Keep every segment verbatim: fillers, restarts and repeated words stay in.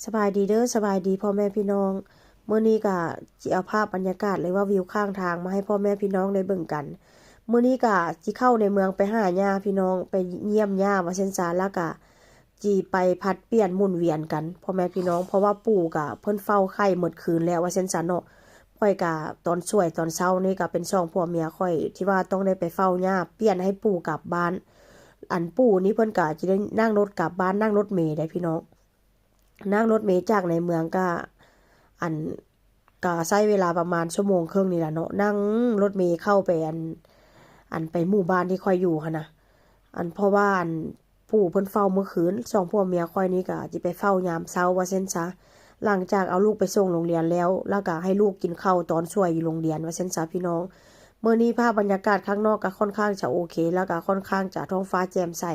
สบายดีเด้อ สบายดีพ่อแม่พี่น้อง มื้อนี้ก็สิเอาภาพบรรยากาศหรือว่าวิวข้างทางมาให้พ่อแม่พี่น้องได้เบิ่งกัน มื้อนี้ก็สิเข้าในเมืองไปหาย่าพี่น้อง ไปเยี่ยมย่าว่าซั่นซะ แล้วก็สิไปผลัดเปลี่ยนหมุนเวียนกันพ่อแม่พี่น้อง เพราะว่าปู่ก็เพิ่นเฝ้าไข้หมดคืนแล้วว่าซั่นซะเนาะ ข้อยก็ตอนสวยตอนเช้านี่ก็เป็นสองผัวเมียข้อยที่ว่าต้องได้ไปเฝ้าย่า เปลี่ยนให้ปู่กลับบ้าน อันปู่นี่เพิ่นก็สิได้นั่งรถกลับบ้าน นั่งรถเมล์ได้พี่น้อง นั่งรถเมล์จากในเมืองก็ อัน ก็ใช้เวลาประมาณชั่วโมงครึ่งนี่แหละเนาะ นั่งรถเมล์เข้าไปอัน อันไปหมู่บ้านที่ข้อยอยู่หั้นนะ อันเพราะว่าอันปู่เพิ่นเฝ้าเมื่อคืน สองผัวเมียข้อยนี่ก็สิไปเฝ้ายามเช้าว่าซั่นซะ หลังจากเอาลูกไปส่งโรงเรียนแล้ว แล้วก็ให้ลูกกินข้าวตอนสวยอยู่โรงเรียนว่าซั่นซะพี่น้อง มื้อนี้ภาพบรรยากาศข้างนอกก็ค่อนข้างจะโอเค แล้วก็ค่อนข้างจะท้องฟ้าแจ่มใส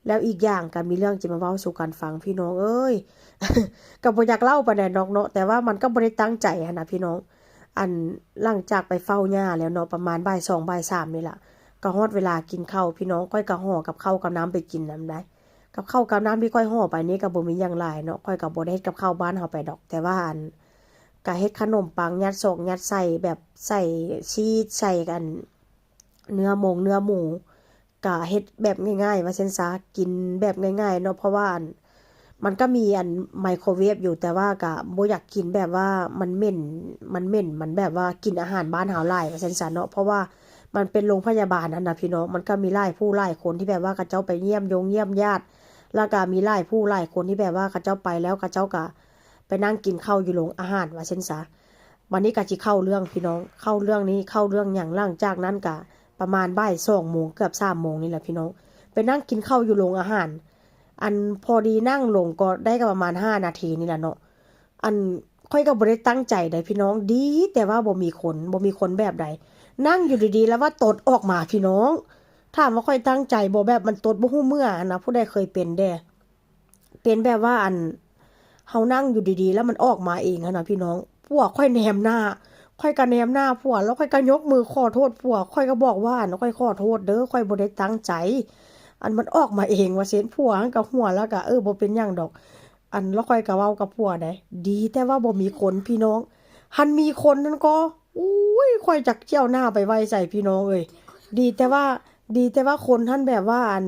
แล้วอีกอย่างก็มีเรื่องจะมาเว้าสู่กันฟังพี่น้องเอ้ย ก็บ่อยากเล่าปานใดดอกเนาะ แต่ว่ามันก็บ่ได้ตั้งใจหั้นนะพี่น้อง อันหลังจากไปเฝ้าย่าแล้วเนาะ ประมาณบ่ายสองบ่ายสามนี่ล่ะ ก็ฮอดเวลากินข้าวพี่น้อง ข้อยก็ห่อกับข้าวกับน้ำไปกินนำได้ กับข้าวกับน้ำที่ข้อยห่อไปนี่ก็บ่มีหยังหลายเนาะ ข้อยก็บ่ได้เฮ็ดกับข้าวบ้านเฮาไปดอก แต่ว่าอัน ก็เฮ็ดขนมปังยัดซอกยัดไส้แบบใส่ชีส ใส่อัน เนื้อมงเนื้อหมู ก็เฮ็ดแบบง่ายๆว่าซั่นซะ กินแบบง่ายๆเนาะ เพราะว่าอัน มันก็มีอันไมโครเวฟอยู่ แต่ว่าก็บ่อยากกินแบบว่ามันเหม็น มันเหม็น มันแบบว่ากินอาหารบ้านเฮาหลายว่าซั่นซะเนาะ เพราะว่ามันเป็นโรงพยาบาลหั้นนะพี่น้อง มันก็มีหลายผู้หลายคนที่แบบว่าเขาเจ้าไปเยี่ยมยงเยี่ยมญาติ แล้วก็มีหลายผู้หลายคนที่แบบว่าเขาเจ้าไปแล้วเขาเจ้าก็ไปนั่งกินข้าวอยู่โรงอาหารว่าซั่นซะ บัดนี้ก็สิเข้าเรื่องพี่น้อง เข้าเรื่องนี้ เข้าเรื่องหยัง หลังจากนั้นก็ประมาณบ่ายสองโมง เกือบสามโมงนี่แหละพี่น้อง ไปนั่งกินข้าวอยู่โรงอาหาร อันพอดีนั่งลงก็ได้ก็ประมาณห้านาทีนี่แหละเนาะ อันข้อยก็บ่ได้ตั้งใจใดพี่น้อง ดีแต่ว่าบ่มีคน บ่มีคนแบบใด นั่งอยู่ดีๆ แล้วว่าตดออกมาพี่น้อง ถามว่าข้อยตั้งใจบ่ แบบมันตดบ่ฮู้เมื่อหั้นนะ ผู้ใดเคยเป็นแด่ เป็นแบบว่าอัน เฮานั่งอยู่ดีๆ แล้วมันออกมาเองหั้นนะพี่น้อง ผัวข้อยแนมหน้า ข้อยก็แนมหน้าผัว แล้วข้อยก็ยกมือขอโทษผัว ข้อยก็บอกว่า อัน ข้อยขอโทษเด้อ ข้อยบ่ได้ตั้งใจ อันมันออกมาเองว่าซั่น ผัวหั้นก็หัวแล้วก็ เออ บ่เป็นหยังดอก อันแล้วข้อยก็เว้ากับผัวได้ ดีแต่ว่าบ่มีคนพี่น้อง หั้นมีคนนั่นก็ อุ้ย ข้อยจักเจียวหน้าไปไว้ใส่พี่น้องเอ้ย ดีแต่ว่า ดีแต่ว่าคนหั้นแบบว่าอัน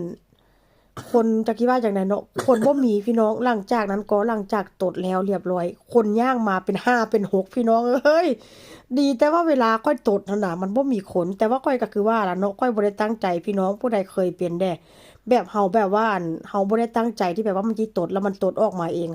คนจักสิว่าจั่งใดเนาะ คนบ่มีพี่น้อง หลังจากนั้นก็หลังจากตดแล้วเรียบร้อย คนย่างมาเป็นห้าเป็นหกพี่น้องเอ้ย ดีแต่ว่าเวลาข้อยตดหั้นนะ มันบ่มีคน แต่ว่าข้อยก็คือว่าล่ะเนาะ ข้อยบ่ได้ตั้งใจพี่น้อง ผู้ใดเคยเป็นแด่ แบบเฮาแบบว่าอัน เฮาบ่ได้ตั้งใจที่แบบว่ามันสิตดแล้วมันตดออกมาเอง